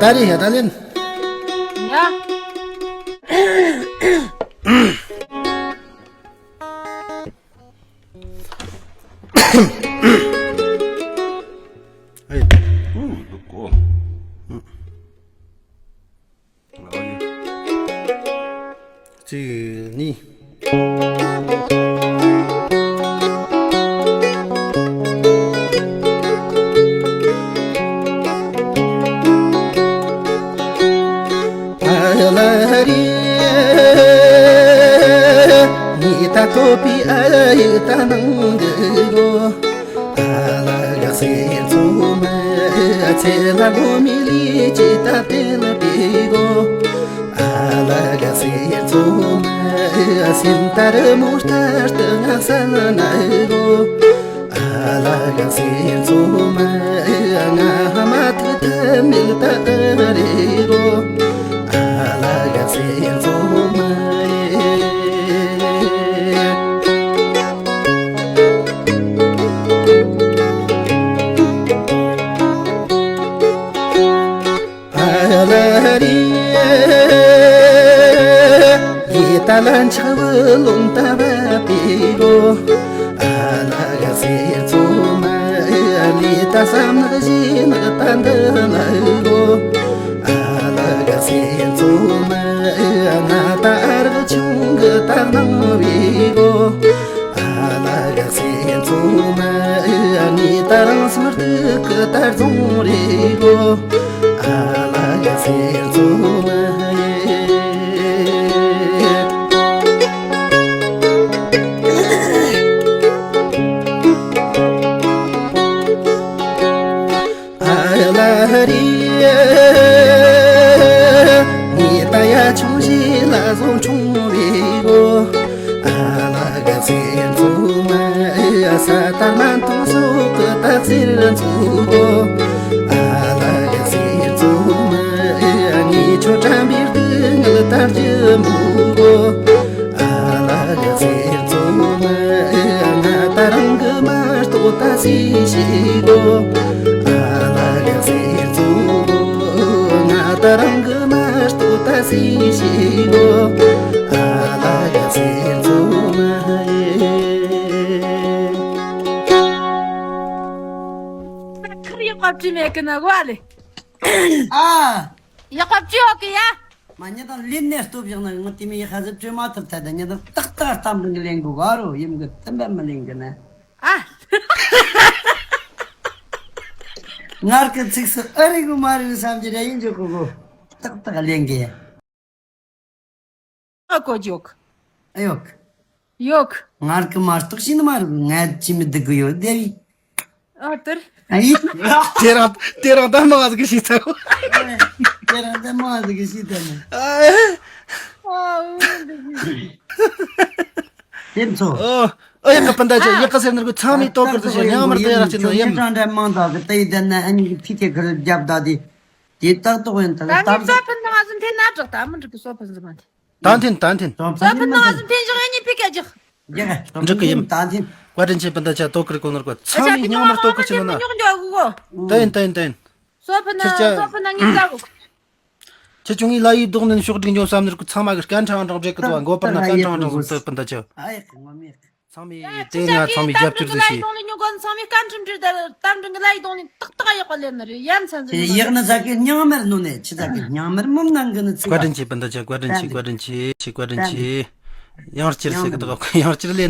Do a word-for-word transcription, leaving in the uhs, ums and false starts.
ད་རེད་ཡ་ད་ལན། ཡ། ཨེ། ཨུ། ལོ་ཀོ། ཨུ། ཨ་ཡེ། གཅིག་གཉིས། ཨ་ལ་རི། ཉི་ད་ཐོབ་པའི་ཨ་ཡུ་ད་ནང་གི་ལོ། ཨ་ལ་ག་སེ་ཚོ་མ་ཚེ་ལ་ལོ་མི་ལི་ཅི་ད་དེ་ལ་པི་གོ། ཨ་ལ་ག་སེ་ཚོ་མ་སེམས་ལྟར་མོ་ལྟར་དུ་ང་ས་ན་ན་གོ། ཨ་ལ་ག་སེ་ཚོ་མ་ང་ཧ་མ་ཐུ་ཐ་མིལ་ད་རེ་གོ། ཨ་ལ་ག་སེ་ཚོ་མ། ཨ་ལ་རི། ཡི་ད་ལན་ཆ་བུ་ལུང་ད་བ་པི་གོ། ཨ་ལ་ག་སེ་ཚོ་མ་ལི་ད་བསམ་ནག་ཞི་ནག་ད་འདི་ལ་གོ། ཨ་ལ་ག་སེ་ཚོ་མ་ང་ད་ཨ་རག་ཆུང་གི་ད་ནང་བི་གོ། ཨ་ལ་ག་སེ་ཚོ་མ་ངི་ད་རང་སོར་དུ་གི་ད་རྫོང་རེ་གོ། ཨ་ལ་ག་སེ་ཚོ་མ་ཡེ། ཨ་ལ་རི། ངི་ད་ཡ་ཆུང་ཞི་ལ་བཟོ་ཆུང་བི་གོ། ཨ་ལ་ག་སེ་ཚོ་མ་ས་ད་མ་ཐུང་སུ་གི་ད་སེ་ར་ཚོ་གོ། ཨ་ལ་ག་སེ་ཚོ་མ་ངི་ཆོ་ཀྲམ་བིར་དུ་ངལ་ད་རྒྱུ་མོ་གོ། ཨ་ལ་ག་སེ་ཚོ་མ་ང་ད་རང་གི་མ་ཏོ་ད་སི་ཤི་གོ། ཨ་ལ་ག་སེ་ཚོ་ང་ད་རང་གི་མ་ཏོ་ད་སི་ཤི་གོ། ཨ་ལ་ག་སེ་ཚོ་མ་ཡེ། ཁར་ཡག་པ་བྲིས་མེད་གི་ན་གོ་ཨ་ལེ། ཨ། ཡག་པ་བྲིས་ཡོད་གི་ཡ། མ་ཉེ་དང་ལེན་ནས་སྟོབས་བཞག་ན་ང་དེ་མི་ཡི་ཁ་ཟི་བྲོས་མ་ཐུབ་ཐལ། ད་ཉེ་དང་ཏག་ཏག་གཏམ་འདི་གི་ལེན་དགོས་ག་རོ་ཡིན་གི་དམ་པ་མི་ལེན་གི་ན། ཨ། ངར་གི་ཚིགས་སུ་ཨ་རི་གི་མ་རི་གི་བསམ་གྱི་རེ་ཡིན་འཇོག་གི་གོ། ཏག་ཏག་ལེན་གི། ཨ་ཀོ་འཇོག་ཨ་ཡོག་ཡོག་ངར་གི་མ་གཏོགས་ཤི་ནི་མ་རི་གི་ང་ཅི་མི་སྡུག་གི་ཡོད་དེ་བི། ཨ་དེར། ཨ་ཡི། དེ་རང་དེ་རང་ད་མ་ཟིག་གི་ཤི་ཚར་གོ། དེ་རང་ད་མ་ཟིག་གི་ཤི་ཚར་ནས། ཨ་འོ་འདི་གི། དེ་ཚོ། ཨོ། ཨོ་ཡག་གི་སྤུན་ཟླ་ཆེ་ཡག་གི་སེར་ནུར་གི་ཚང་མས་ལྟོ་གར་དུ་ཆེ་ཉང་མར་དུ་ཡར་ཆེ་ནོ་ཡིན། ཀྲང་ཀྲང་མང་དག་གི་ཏེ་ཡི་དེ་ན་ཨ་ནི་ཕི་ཁེ་ཁར་རྒྱབ་ད་དེ། དེ་ཏག་ཏག་ཡིན་ད་ད་ནི་ད་སོ་ཕན་ང་ཟིན་ཐེ་ན་དྲག་ད་མི་འགྲིག་གི་སོ་ཕན་ཟིན་མ་ཐེ། ད་འཐེན་ད་འཐེན། སོ་ཕན་ང་ཟིན་ཐེ་ཞག་ཨ་ནི་ཕི་ཁེ་ཇག་འགྲིག་གི་ཡིན། ད་འཐེན། བཀའ་དྲིན་ཆེ་སྤུན་ཟླ་ཆ་ལྟོ་གར་གོ་ནོར་གོ་ཚང་མས་ཉང་མར་ལྟོ་གར་ཆེ་ནོ་ན། ཉོག་འཇོག་གོ། ད་ཡིན་ད་ཡིན་ད་ཡིན། སོ་ཕན་ན་ཁྱེད་ཅག་སོ་ཕན་ན་ངེད་ཀ་གོ། ཁྱེད་ཆུང་ངའི་ལ་ཡི་རྡོག་ནན་ཤོག་སྒྲིག་འཇོག་བསམ་ནོར་གི་ཚང་མ་གི་སྐད་འཕྲིན་འདྲ་འདྲ་འབྲེལ་གི་འདུག་མགོ་པར་ན་སྐད་འཕྲིན་འདྲ་འདྲ་ཟུར་དུ་སྤུན་ཟླ་ཆ། ཨ་ཡེ་ངོ་མ་ཡེ། ཚང་མས་དེ་ང་ཚང་མས་རྒྱབ་སྐྱོར་ཟིག་བྱས། ལ་ཡི་དོང་ལི་ཉོ་གོ་ཚང་མས་སྐད་འཕྲིན་འདྲ་དང་དམ་འདྲ་གི་ལ་ཡི་དོང་ལི་ཏག་ཏག་ཡག་པ་ལེན་ན་རེད་ཡ་མཚན་ཟིན་ཡག་ན་ཟ་གི་ཉང་མར་ནོ་ནས་ཆི་ཟ་གི་ཉང་མར་མུམ་ནང་གི་ནི་ཚིག་བཀའ་དྲིན་ཆེ་སྤུན་ཟླ་ཆ་བཀའ་དྲིན་ཆེ་བཀའ་དྲིན་ཆེ་ཆེ་བཀའ་དྲིན་ཆེ། ཡང་བསྐྱར་ཟེར་གི་འདུག་ཡང་བསྐྱར་ལེན་ན།